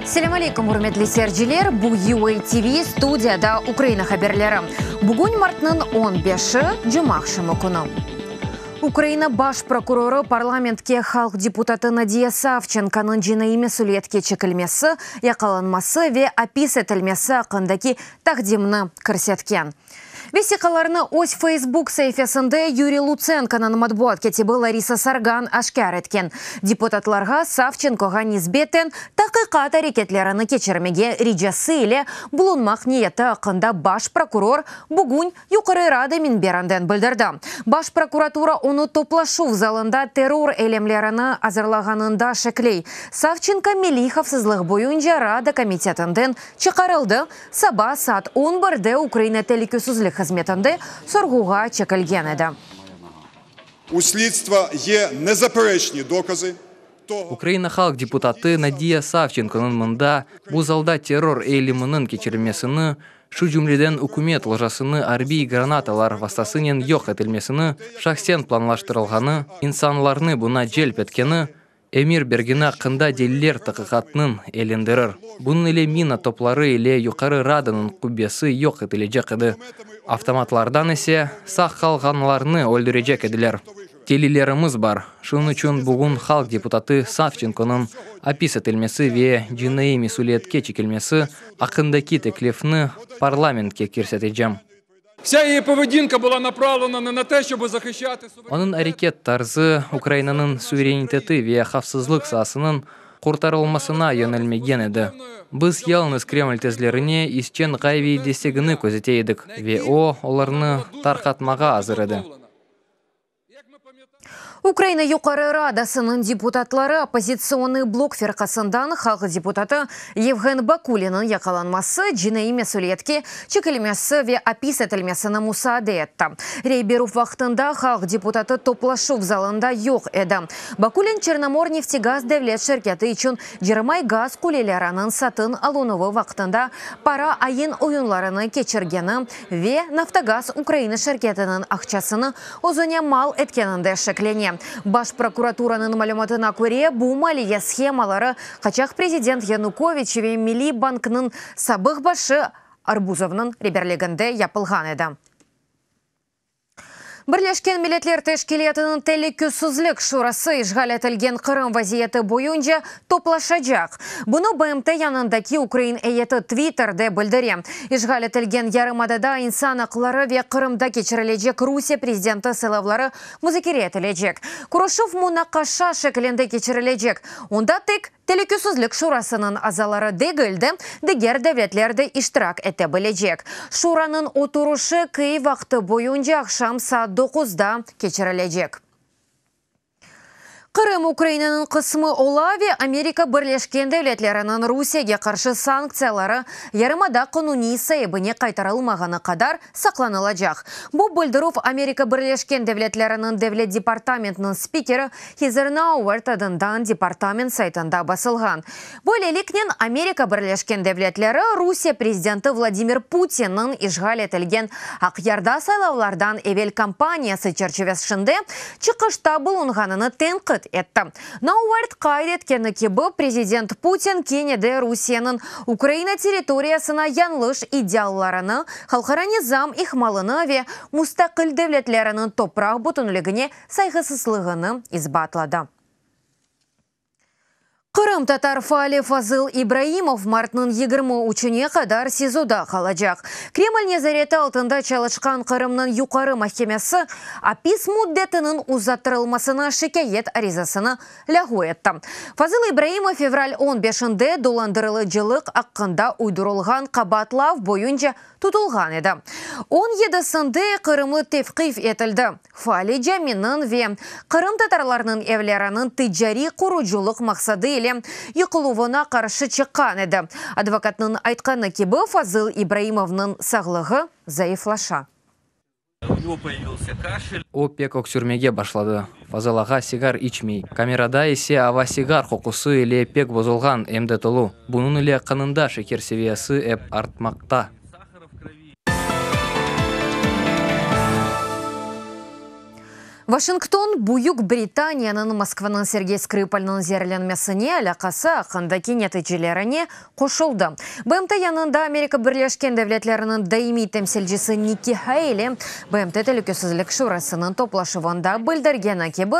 Selâm aleyküm, ürmetli seyirciler! Bu UA TV, studiyada Ukraina haberleri. Bugün martnıñ on beşi, cumaaqşamı künü. Ukraina baş prokurorı parlamentke halq deputatı Nadiya Savçenkonıñ cinaiy mesüliyetke çekilmesi, yaqalanması ve apis etilmesi aqqındaki taqdimni kirsetken. Vesiqalarnı öz Facebook saifesinde Yuriy Lutsenkonıñ matbuat kâtibi Larisa Sargan aşkâr etken. Deputatlarğa Savçenkoğa nisbeten taqiqat areketlerini keçirmege ricası ile bulunmaq niyeti aqqında baş prokuror bugün Yuqarı Rada minberinden bildirdi. Baş prokuratura onı toplaşuv zalında terror eylemlerini azırlağanında şekley. Savçenko Milliy havfsızlıq boyunca Rada komitetinden çıqarıldı, saba saat on birde Ukraina telükesizlik hızmetinde sorğuğa çekilgen edi. U slidstva ye nezapereçni dokazı togo. Ukraina halq deputatı Nadiya Savçenkonıñ mında, bu zalda terror eyleminiñ keçirilmesini, şu cümleden ükümet lojasını arbiy granatalar vastasınen yoq etilmesini şahsen planlaştırılğanı, insanlarnı buña celp etkeni, emir bergeni aqqında deliller taqiqatnıñ elendirir. Bunıñ ile mina topları ile Yuqarı Radanıñ qubbesi yoq etilecek edi, avtomatlardan ise sağ qalğanlarnı öldürecek ediler. Delillerimiz bar, şunıñ içün bugün halq deputatı Savçenkonıñ apis etilmesi ve cinaiy mesüliyetke çekilmesi aqqındaki teklifni parlamentke kirsetecem. Onıñ areket tarzı Ukrainanıñ suvereniteti ve havfsızlıq saasınıñ qurtarılmasına yönelmegen edi. Biz yalıñız Kreml tezlerine izçen ğayeviy destegini közete edik ve o, olarnı tarqatmağa azır edi. Ukraina Yuqarı Radasınıñ deputatları Oppozitsionnıy blok firqasından halq deputatı Yevğen Bakulinniñ yaqalanması, cinaiy mesüliyetke çekilmesi ve apis etilmesini musaade etti. Rey berüv vaqtında halq deputatı toplaşuv zalında yoq edi. Bakulin Çernomorneftegaz devlet şirketi içün cermay gaz quleleriniñ satın alınuvı vaqtında para ayın-oyunlarını keçirgeni ve Naftogaz Ukrainı şirketiniñ aqçasını özüne mal etkeninde şeklene. Baş prokuraturanıñ malümatına köre, bu maliye shemaları qaçaq prezident Yanukoviç ve Milliy banknıñ sabıq başı Arbuzovnıñ reberliginde yapılğan edi. Birleşken Milletler Teşkilâtınıñ Telükesizlik Şurası işğal etilgen Qırım vaziyeti boyunca toplaşacaq. Bunı BMT yanındaki ukrain eyyeti Twitterde bildire. İşğal etilgen yarımadada insan aqları ve Qırımda keçirilecek Rusiye prezidenti saylavları muzakere etilecek. Körüşüv munaqaşa şeklinde keçirilecek, onda tek Telükesizlik Şurasınıñ azaları degil de, diger devletler de iştirak ete bilecek. Şuranıñ oturışı Kyiv vaqtı boyunca aqşam saat doquzda keçirilecek. Qırım Ukrainanıñ qısmı ola ve Amerika Birleşken Devletleriniñ Rusiyege qarşı sanktsiyaları yarımada qanuniy saibine qaytarılmağanı qadar saqlanılacaq. Bu bildirüv Amerika Birleşken Devletleriniñ Devlet departamentiniñ spikeri Heather Nauert adından departament saytında basılğan. Böyleliknen, Amerika Birleşken Devletleri Rusiye prezidenti Vladimir Putinniñ işğal etilgen Aqyarda saylavlardan evel kampaniyası çerçivesinde çıqışta bulunğanını tenqit etti. Nauert qayd etkeni kibi, prezident Putin kene de Rusiyeniñ Ukraina territoriyasına yañlış iddialarını, halqara nizam ihmalını ve mustaqil devletleriniñ topraq bütünligine sayğısızlığını isbatladı. Qırımtatar faali Fazıl İbraimov martnıñ 23-üne qadar SİZOda qalacaq. Kreml nezareti altında çalışqan Qırımnıñ Yuqarı mahkemesi apis müddetiniñ uzattırılmasına şikâyet arizasını lâğu etti. Fazıl İbraimov fevral on beşinde dolandırılıcılıq aqqında uydurılğan qabaatlav boyunca tutulğan edi. On yedisinde qırımlı tevqif etildi. Faali caminiñ ve qırımtatarlarnıñ evleriniñ ticariy qurucılıq maqsadı ile yıqıluvına qarşı çıqqan edi. Advokatnıñ aytqanı kibi, Fazıl İbraimovnıñ sağlığı zayıflaşa. O pek öksürmege başladı. Fazıl ağa sigar içmey. Kamerada ise ava sigar qoqusı ile pek bozulğan, em de tolu. Bunıñ ile qanında şeker seviyesi ep artmaqta. Vaşington, Büyük Britaniyanıñ Moskvanıñ Sergey Skripalniñ zeerlenmesine alâqası aqqındaki neticelerine qoşuldı. BMT yanında Amerika Birleşken Devletleriniñ daimiy temsilcisi Nikki Haley BMT Telükesizlik Şurasınıñ toplaşuvında bildirgeni kibi,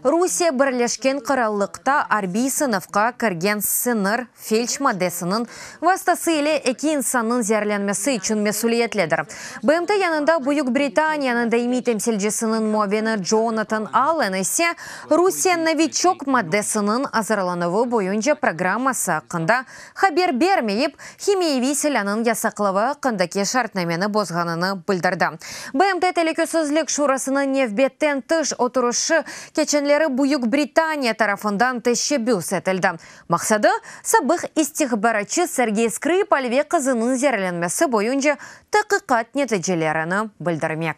Rusiye Birleşken Qırallıqta arbiy sınıfqa kirgen siñir felç maddesiniñ vastası ile eki insannıñ zeerlenmesi içün mesüliyetlidir. BMT yanında Büyük Britaniyanıñ daimiy temsilcisiniñ muavini Jonathan Allen ise Rusiye Noviçok maddesiniñ azırlanuvı boyunca programması aqqında haber bermeyip, himiyeviy silânıñ yasaqlavı aqqındaki şartnameni bozğanını bildirdi. BMT Telükesizlik Şurasınıñ nevbetten tış oturışı keçenleri Büyük Britaniya tarafından teşebbüs etildi. Maqsadı, sabıq istihbaratçı Sergey Skripal ve qızınıñ zeerlenmesi boyunca taqiqat neticelerini bildirmek.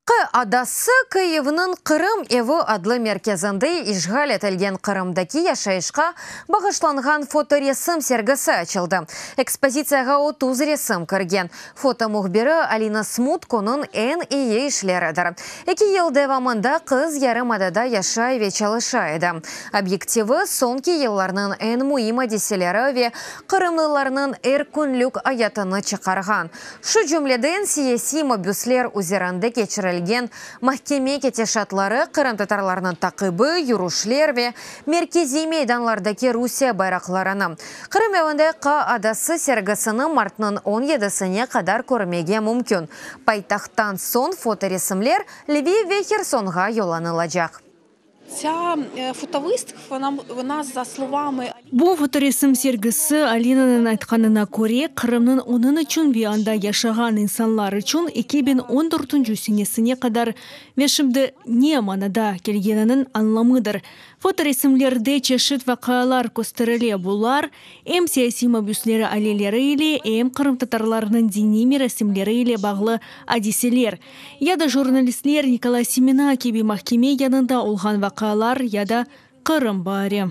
Qı adası Kyivniñ Qırım evi adlı merkezinde işğal etilgen Qırımdaki yaşayışqa bağışlanğan fotoresim sergisi açıldı. Ekspozitsiyağa 30 resim kirgen. Foto mühbiri Alina Smutkonıñ eñ eyi işleridir. Eki yıl devamında qız yarımadada yaşay ve çalışa edi. Obyektivi, soñki yıllarnıñ eñ müim adiseleri ve qırımlılarnıñ er künlük ayatını çıqarğan. Şu cümleden, siyasiy mabüsler üzerinde keçirilgen mahkeme ketişatları, qırımtatarlarnıñ taqibi, yürüşler ve merkeziy meydanlardaki Rusiye bayraqlarını. Qırım evinde Q adası sergisini martnıñ on yedisine qadar körmege mümkün. Paytahttan soñ fotoresimler Lviv ve Hersonğa yollanılacaq. Bu fotoresim sergisi, Alinanıñ aytqanına köre, Qırımnıñ onıñ içün ve anda yaşağan insanlar içün 2014 senesine qadar ve şimdi ne manada kelgeniniñ añlamıdır. Fotoresimlerde çeşit vaqialar kösterile, bular, em siyasiy mabüsleri aileleri ile, em qırımtatarlarnıñ diniy merasimleri ile bağlı adiseler, ya da jurnalistler Nikolay Semena kibi mahkeme yanında olğan vaqialar ya da Qırım baari.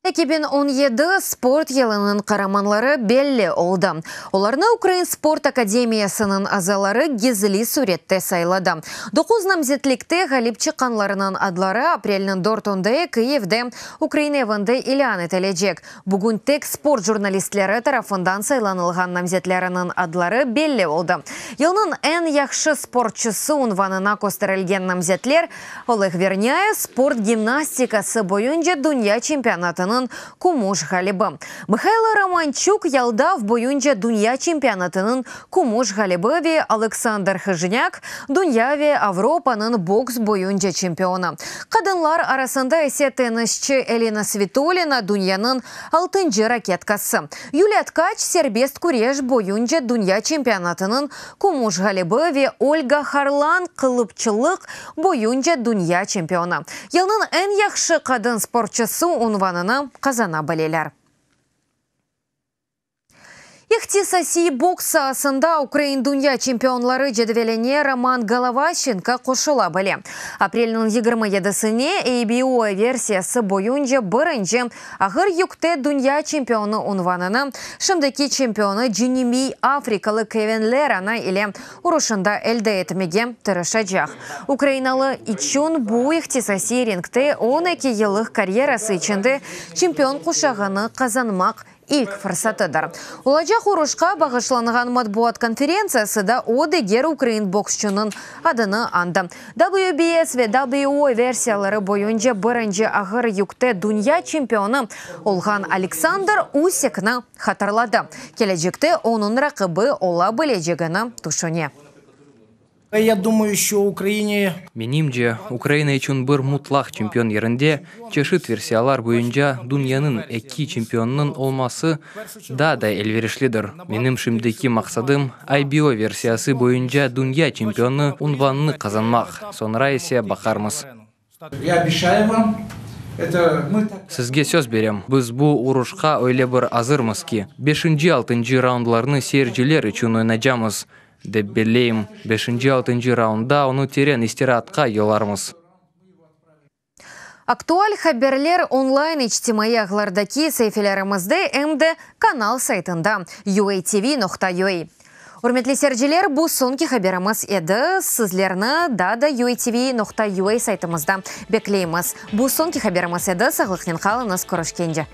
2017 sport yılınıñ qaramanları belli oldı. Olarnı Ukrain sport akademiyasınıñ azaları gizli sürette sayladı. Doquz namzetlikte ğalip çıqqanlarınıñ adları aprelniñ dörtünde Kıyivde Ukrain evinde ilân etilecek. Bugün tek sport jurnalistleri tarafından saylanılğan namzetleriniñ adları belli oldı. Yılnıñ eñ yahşı sportçusı unvanına kösterilgen namzetler, Oleg Vernâyev, sport gimnastikası boyunca dünya çempionatınıñ kümüş ğalibi, Mıhaylo Romançuk, yaldav boyunca dünya çempionatınıñ kümüş ğalibi ve Oleksandr Hıjnâk, dünya ve Avropanıñ boks boyunca çempionı. Qadınlar arasında ise tennisçi Elina Svitolina, dünyanıñ altıncı raketkası, Yuliya Tkaç, serbest küreş boyunca dünya çempionatınıñ kümüş ğalibi ve Olga Harlan, qılıpçılıq boyunca dünya çempionı, yılnıñ eñ yahşı qadın sportçusı unvanını qazana bileler. İhtisasiy boks saasında ukrain dünya çempionları cedveline Roman Golovaşçenko qoşula bile. Aprelniñ 27-sine ABO versiyası boyunca birinci ağır yükte dünya çempionı unvanını şimdiki çempionı Cenübiy Afrikalı Kevin Lerana ile uruşında elde etmege tırışacaq. Ukrainalı içün bu ihtisasiy ringte 12 yıllıq karyerası içinde çempion quşağını qazanmaq ilk fırsatıdır. Olacaq uruşqa bağışlanğan matbuat konferentsiyası da o diger ukrain boksçunıñ adını añdı. WBS ve WO versiyaları boyunca birinci ağır yükte dünya çempionı olğan Aleksandr Usikni hatırladı. Kelecekte onıñ raqibi ola bilecegini tüşüne. Ya dumаю, şço Ukraine. Menimce, Ukraina içün bir mutlaq çempion yerinde, çeşit versiyalar boyunca dünyanıñ eki çempionınıñ olması daa da elverişlidir. Menim şimdiki maqsadım, IBO versiyası boyunca dünya çempionı unvanını qazanmaq, soñra ise baqarmız. Ya obeşçayu vam, Sizge söz berem, biz bu uruşqa öyle bir azırmız ki, beşinci-altıncı raundlarnı seyirciler içün oynaycamız, dep belleyim. Beşinci-altıncı raundda onı teren istiraatqa yollarmız. Aktual haberler online içtimaiy ağlardaki saifelerimizde em de kanal saytında, uatv noqta ua. Ürmetli seyirciler, bu soñki haberimiz edi. Sizlerni daa da UATV noqta UA saytımızda bekleymiz. Bu soñki haberimiz edi. Sağlıqnen qalıñız, körüşkence.